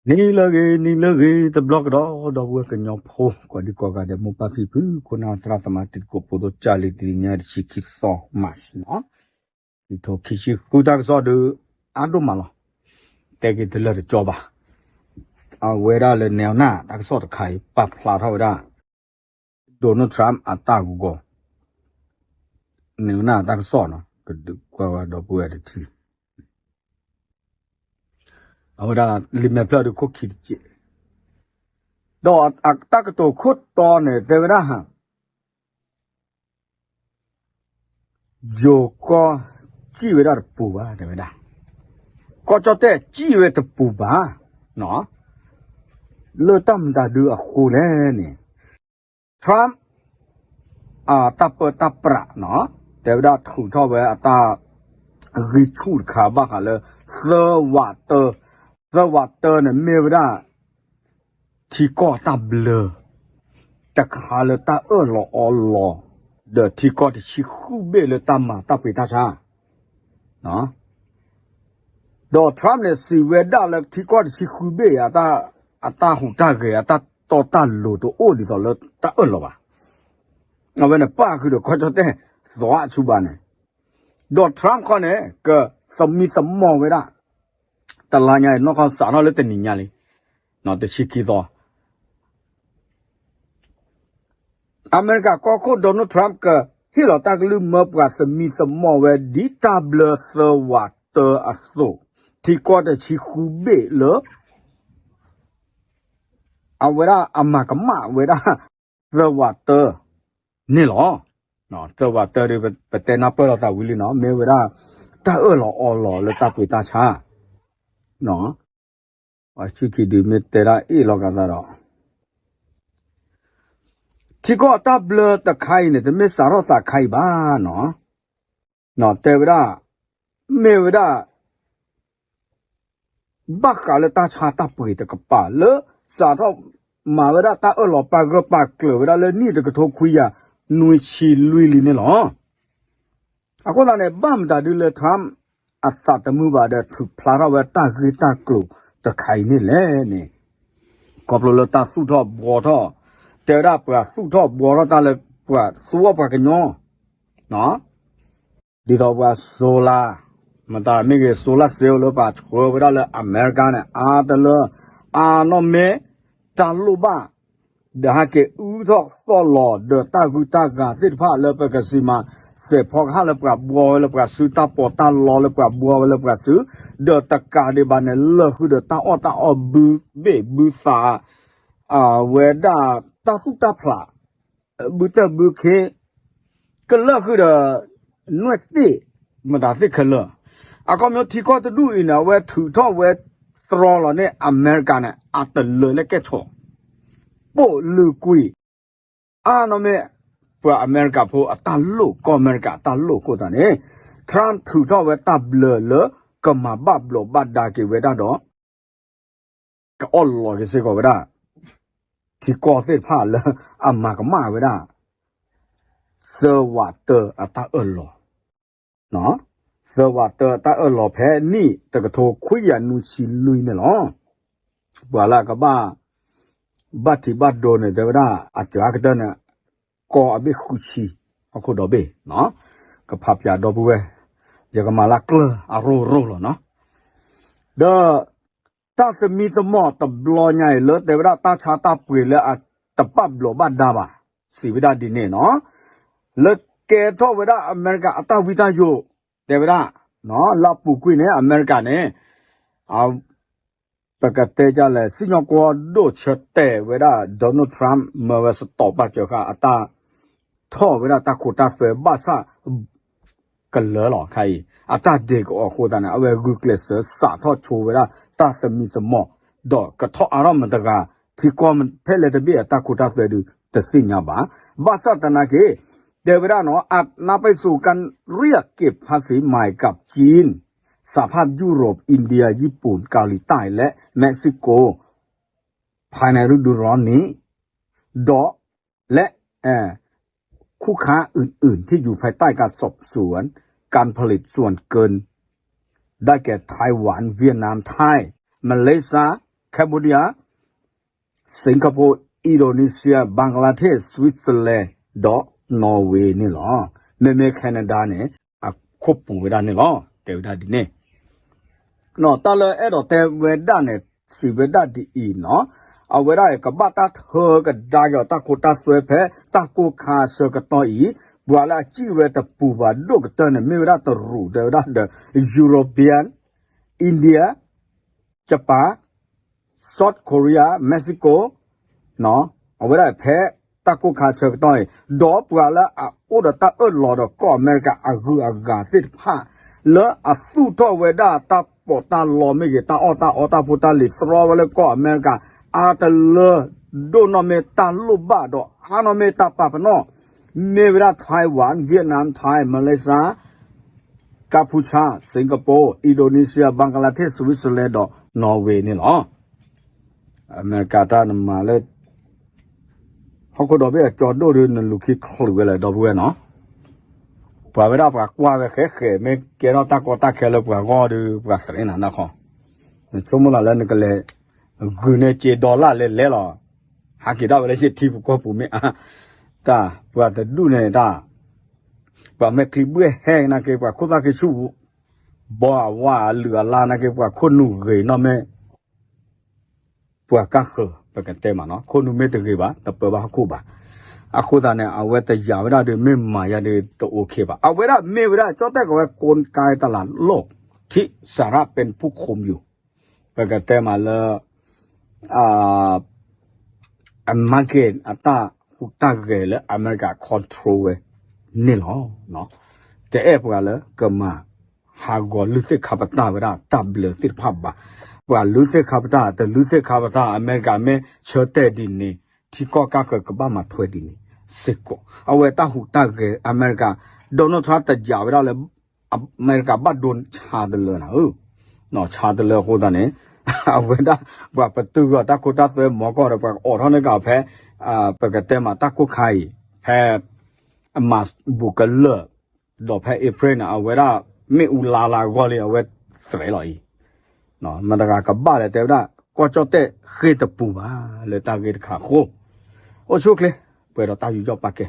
နံၤလၢအဂ့ၤ နံၤလၢအဂ့ၤ တဘျီကဒီး ဒီပုၢ်ဝဲၢ်ကညီဖိ ကိးဒံကိးဂၤဒဲး မိၢ်ပၢ်ဖံဖု ခိၣ်နၢ်သရၣ်သမါ တံၤသကိးဖိဒိၣ် ကၢ်လံၤတနံၤညါ တဆံခံသီ March နီၤ, ခံထိခံဆံဃု တၢ်ကစီၣ်ဒုး အါဒိၣ်မးလီၤ. တဲက့ၤတလၢာ်တကၠီဘၣ်. အဝဲဒၣ်လၢ နဲဝ်နၢ် တၢ်ကစီၣ်တခါအံၤ ပာ်ဖျါထီၣ်ဝဲဒၣ် Donald Trump အတၢ်ဂီၤ နဲဝ်နၢ် တၢ်ကစီၣ်နီၤ ကဒုးကွၢ်ဝဲဒီပုၢ်ဝဲၢ်တထံၣ် အဝဲဒၣ် လံာ်မဲာ်ဖျၢၣ်ဒုးခိၣ်ခံတက့ၢ်, ဒီးအတၢ်ကတိၤခိၣ်တီန့ၣ် တဲဝဲဒၣ် ယိၤကီၢ် စံၣ်ဝဲဒၣ်တပူၤဘၣ် တဲဝဲဒၣ်, ကီၢ်ကၠီၣ်တဲၣ်စံၣ်ဝဲတပူၤဘၣ်, လၢတၢ်မတၤဒုးအဃိလဲၣ်န့ၣ် Trump အတၢ်ပၢတၢ်ပြးနီၤ, တဲဝဲဒၣ်ထုးထီၣ်ဝဲအတၢ် ဂံၢ်ဆူၣ်တခါဘၣ်ဃးလၢ သၢဝးတၢ, သၢဝးတၢန့ၣ်မ့ၢ်ဝဲဒၣ် ထံကီၢ်တၢ်ဘျၢ တခါလၢတၢ်အၢၣ်လီၤအီလီၤ ဒီးထံကီၢ်တဆံဃုဘ့ၣ်လၢတၢ်မၤတၢ်ပှ့ၤတၢ်ဆါ ဒီး Trump န့ၣ် စံးဝဲဒၣ်လၢထံကီၢ်တဆံဃုဘ့ၣ်အံၤ အတၢ်ဟူးတၢ်ဂဲၤ အတၢ်တီတၢ်လိၤတအိၣ်ဒ်သိးလၢ တၢ်အၢၣ်လီၤဘၣ်. အဝဲန့ၣ်ပၣ်ဃုာ်ဒီးကီၢ်ကၠီၣ်တဲၣ် သီအဆူဘၣ်န့ၣ်, ဒီး Trump ခီန့ၣ် ကသမံသမိးဝဲဒၣ် တလါညါအံၤ နီၢ်ခီစးထီၣ်လၢတနံၤညါလံ, တဆံခံသီ အမဲရကၤကီၢ်ခိၣ် Donald Trump ကဟ့ၣ်လီၤတၢ်ကလုၢ်မၢပှၤသမံသမိးဝဲ ဒ်တၢ်ဘျၢသၢဝးတၢအသိး, ထံကီၢ်တဆံဃုဘ့ၣ်လၢ အဝဲဒၣ်အမၤကမၣ်ဝဲဒၣ် သၢဝးတၢန့ၣ်လီၤ. သၢဝးတၢဒီး ပတဲနၢ်ပၢၢ်လိာ်သးဝံၤလံနီၤ, မ့ၢ်ဝဲဒၣ် တၢ်အၢၣ်လီၤအီလီၤလၢတၢ်ပှ့ၤတၢ်ဆါ ဆူခံဒုးမ့ၢ်တဲဒၣ်အ့ၣ်လီၤကသးဒီး ထံကီၢ်တၢ်ဘျၢတခါအံၤန့ၣ် တမ့ၢ်စးထီၣ်သးခါအံၤဘၣ်နီၤ, တဲဝဲဒၣ် မ့ၢ်ဝဲဒၣ် ဘၣ်ဃးလၢတၢ်ဆါတၢ်ပှ့ၤတကပၤလၢ စးထီၣ်မၤဝဲဒၣ်တၢ်အၢၣ်လီၤပာ်ဂၢၢ်ပာ်ကျၢၤဝဲဒၣ်လၢနံၣ်တကထိခွံကယၤနွံဆံလွံၢ်လံန့ၣ်လီၤ. အဃိသတးန့ၣ် ဘၣ်မတၤဒုလၢ Trump အသးတမုာ်ဘၣ်ဒီး ထုးဖျါထီၣ်ဝဲတၢ်ဂ့ၢ်တၢ်ကျိၤတခါအံၤန့ၣ်လဲၣ်န့ၣ်, ခီဖျိလၢတၢ်သူၣ်ထီၣ်ဘှီထီၣ်, တဲဝဲဒၣ်ပှၤသူၣ်ထီၣ်ဘှီထီၣ်တၢ်လၢပှၤသူအီၣ်ပှၤကညီ ဒ်သိးပှၤစိၤလါ, မတၤမ့ၢ်ဂ့ၤ စိၤလါစ့လီၤလၢပှၤဆှၢဝဲဒၣ်လၢအမဲရကၤန့ၣ် အါတလၢ အါနီၢ်မ့ၢ် တၢ်လိၣ်ဘၣ် ဒီးဟဲက့ၤအုထီၣ်သီၣ်လီၤ ဒီးတၢ်ဂုၢ်တၢ်ဂၤသ့ၣ်တဖၣ်လၢပကစံးမး စဲးဖီကဟၣ်လၢပှၤဘှီဝဲလၢပှၤစု တၢ်ပီးတၢ်လီလၢပှၤဘှီဝဲလၢပှၤစု, ဒီးတကးဒံးဘၣ်န့ၣ် လၢာ်ဃုာ်ဒီးတၢ်အီၣ်တၢ်အီဘုဘ့ၣ်ဘုသး အဝဲဒၣ်တၢ်သူၣ်တၢ်ဖျး ဘုတၢၢ်ဘုခ့ ကလၢာ်ဃုာ်ဒီး နွဲၣ်သ့ၣ် မတၤသ့ၣ်ခဲလၢာ်, အခီပညီထံကီၢ်တဒူၣ်အံၤန့ၣ် အဝဲထုးထီၣ်ဝဲသြီလီၤန့ၢ်အမဲရကၤန့ၣ် အတလၢာ်လၢကဲၣ်ဆိး ပိာ်လုာ်ကွံာ် အါနီၢ်မ့ၢ် ပှၤအမဲရကၤဖိအတၢ်လိၣ် ကီၢ်အမဲရကၤအတၢ်လိၣ်အဃိသတးန့ၣ် Trump ထုးထီၣ်ဝဲတၢ်ဘျၢလၢ ကမၤဘၣ်ဘျီးဘၣ်ဒါက့ၤဝဲဒၣ်ဒီး ကအီၣ်လီၤက့ၤစ့ၢ်ကီးဝဲဒၣ် ထံကီၢ်သ့ၣ်တဖၣ်လၢအမၤကမၣ်ဝဲဒၣ် သၢဝးတၢအတၢ်အၢၣ်လီၤ, သၢဝးတၢအတၢ်အၢၣ်လီၤဖဲနံၣ်တကထိခွံကယၤနွံဆံလွံၢ်န့ၣ်လီၤ. ပှၤလၢအကဘၣ် ဘၣ်ထံးဘၣ်ဒိန့ၣ် တဲဝဲဒၣ် အစှၤကတၢၢ်န့ၣ် ကီၢ်အဘ့ၣ်ဃုဆံ ဟီၣ်ခိၣ်ဒီဘ့ၣ် ကဖးပၠးဒီပုၢ်ဝဲၢ် ယကမၤလၢကျၢၢ်အရိၣ်ရိၣ်လီၤနီၤ. ဒီး တၢ်သမံသမိးတဘျီညါအံၤလၢတဲဝဲဒၣ်တၢ်ဆါတၢ်ပှ့ၤလၢအတဘၣ်ဘျီးဘၣ်ဒါဘၣ် စံးဝဲဒၣ်ဒ်န့ၣ်နီၤ, လၢကဲထီၣ်ဝဲဒၣ်အမဲရကၤအတၢ်ဝံတၢ်ယိာ် တဲဝဲဒၣ် လၢအပူၤကွံာ်န့ၣ် အမဲရကၤန့ၣ် ပကတဲဒ်လဲၣ် စံၣ်ညီၣ်ကွီၢ်ဒိၣ်ဆၢတဲာ်ဝဲဒၣ် Donald Trump မၢဝဲစတီးပာ်စၢၤဃာ် အတၢ်ထီၣ်ဝဲဒၣ်တၢ်ခိတၢ်သွဲဘၣ်ဆၣ် ကလၢာ်လီၤခါအံၤ အတၢ်ဒဲးကအီၤအဃိသတးန့ၣ် အဝဲဂုာ်ကျဲးစၢးစးထီၣ်ဆိဝဲဒၣ်တၢ်သမံသမိး ဒီးကထီၣ်အါထီၣ်မတၤတဂၤ ထံကီၢ်ဖဲလဲၣ်တဘ့ၣ်အတၢ်ခိတၢ်သွဲဒုး တသ့ၣ်ညါဘၣ်. ဘၣ်ဆၣ်သနာ်က့ တဲဝဲဒၣ်နီၤ အနါပၢၢ်စူၤကၣ် เรียกเก็บภาษีใหม่กับจีน สหภาพยุโรป อินเดีย ญี่ปุ่น เกาหลีใต้ และเม็กซิโก ภายในฤดูร้อนนี้ ဒီး และ เอ่อ คู่ค้าอื่นๆที่อยู่ภายใต้การสอบสวนการผลิตส่วนเกิน ได้แก่ไต้หวัน เวียดนาม ไทย มาเลเซีย Cambodia, Singapore, Indonesia, Bangladesh, Switzerland ဒီး Norway န့ၣ်လီၤ. မ့မ့ၢ် Canada န့ၣ် အခိၣ်ပူၤဝဲဒၣ်န့ၣ်လီၤ. တဲဝဲဒၣ်ဒ်န့ၣ် တၢ်လၢအဲၣ်ဒိးတဲဝဲဒၣ်န့ၣ် စံးဝဲဒၣ်ဒ်အံၤနီၤ, အဝဲဒၣ်ကဘၣ်တၢ်ထၢကဒါက့ၤအီၤတၢ်ခိတၢ်သွဲဖဲ တၢ်ကိၢ်ခါဆၢကတီၢ်အံၤ, ပှၤလၢအစံၣ်ဝဲတပူၤဘၣ်ဒိၣ်ကတၢၢ်န့ၣ် မ့ၢ်ဝဲဒၣ်တရူး တဲဝဲဒၣ်ဒီး European, India, Japan, South Korea, Mexico အဝဲဒၣ်ဖဲတၢ်ကိၢ်ခါဆၢကတီၢ်အံၤ, ဒီးပှၤလၢအအိၣ်ဒီးတၢ်အၢၣ်လီၤဒီးကီၢ်အမဲရကၤအဂုၤအဂၤသ့ၣ်တဖၣ် လၢအသူၣ်ထီၣ်ဝဲဒၣ်တၢ်ပီးတၢ်လီမ့ၢ်ဂ့ၤ တၢ်အီၣ်တၢ်အီတၢ်ဖိတၢ်လံၤ သြီဝဲလၢကီၢ်အမဲရကၤ အါတလၢ ဒိၣ်နီၢ်မ့ၢ်တၢ်ပာ်ပနီၣ် မ့ၢ်ဝဲဒၣ် Taiwan, Vietnam, Thai, Malaysia, Cambodia, Singapore, Indonesia, Bangladesh, Switzerland ဒီး Norway န့ၣ်လီၤ. အမဲရကၤတၢ်နမၤလၢ ဟီၣ်ခိၣ်ဒီဘ့ၣ်အကၠီဒိၣ်ဒီး နလူၤခံချုးဝဲလၢဒီပုၢ်ဝဲၢ်နီၤ, ပှၤဝဲဒၣ်ပှၤကွၢ်ဝဲဃဲးဃဲး မ့ၢ်ကဲထီၣ်တၢ်ကီတၢ်ခဲလၢပှၤဂီၢ်ဒီး ပှၤသရ့နၤနၢ်ခီ, နဆိကမိၣ်သးလၢနကလဲၤ ဂုာ်န့ၢ်စ့ဒီလၢ်လဲၤလဲၤလီၤ, ဟးက့ၤဒၣ်ဝဲလၢရှ့ထံပူၤကီၢ်ပူၤမ့ၢ်အါ, တၢ်ပှၤတဒူၣ်န့ၣ်တၢ် ပှၤမဲာ်ချံဘှဲၣ်ဟဲနာ်က့ ပှၤခိၣ်သၣ်ဃံဆူၣ် ဘီအဝါအလုၢ်အလၢ်နာ်က့ ပှၤခိၣ်နူာ်ဂ့ၤနီၢ်မ့ၢ် ပှၤကါဃၢၤ ပကတဲမးနီၤ ခိၣ်နူာ်မ့ၢ်တဂ့ၤဘၣ် တပၢဘၣ်ဟီၣ်ခိၣ်ဘၣ်. အဃိသတးန့ၣ် အဝဲတယာ်ဝဲဒၣ်ဒီး မ့ၢ်မၤယၤဒီးတအိၣ်ခ့ဘၣ်. အဝဲဒၣ်မ့ၢ်ဝဲဒၣ် ကၠီၣ်တဲၣ်ကီးဝဲ ကိကါတလးလီၢ်ထံ စၤရၣ်ပ့ၤဖူခိၣ်မယူၤ ပကတဲမးလၢ အ market အတၢ်ဟူးတၢ်ဂဲၤလၢအမဲရကၤ control ဝဲန့ၣ်လီၤ. တအဲၣ်ပှၤလၢကမၤဟးဂီၤလုၢ်သ့ၣ်ခါပတာ်ဝဲဒၣ်တၢ်ဘျၢသ့ၣ်တဖၣ်ဘၣ်. ပှၤလုၢ်သ့ၣ်ခါပတာ် တလုၢ်သ့ၣ်ခါပတာ် အမဲရကၤမ့ၢ်ဆၢတဲာ်ဒ်န့ၣ် ထံကီၢ်ကါဃၢၤကဘၣ်မၤထွဲဒ်န့ၣ်စ့ၢ်ကီး. အဝဲတၢ်ဟူးတၢ်ဂဲၤအမဲရကၤ Donald Trump တယာ်ဝဲဒၣ်လၢ အမဲရကၤဘၣ်ဒိဆါတလၢနၤဧၢ, ဆါတလၢအဃိသတးန့ၣ် အဝဲဒၣ် ပှၤပတုာ်ဂီၤတၢ်ခိတၢ်သွဲမီၤကီၢ်ဒီး ပှၤအိးထီၣ်န့ၢ်ကီးဖဲ ပကတဲမးတၢ်ကိၢ်ခါအံၤ ဖဲ အမၤဘူၣ်ကလၢာ် ဒီးဖဲ April န့ၣ် အဝဲဒၣ်မ့ၣ်အူလါလၢအဂီၢ်လံ အဝဲသရဲးလီၤအံၤ မတၤတဂၤကဘၣ်လဲၣ် တဲဝဲဒၣ် ကီၢ်ကၠီၣ်တဲၣ်ဃ့ၢ်တပူၤဘၣ် လၢတၢ်ဂ့ၢ်တခါအဃိ အိၣ်ဆူၣ်အိၣ်ချ့ ပှဲၤဒီးတၢ်ယူးယီၣ်ပာ်ကဲ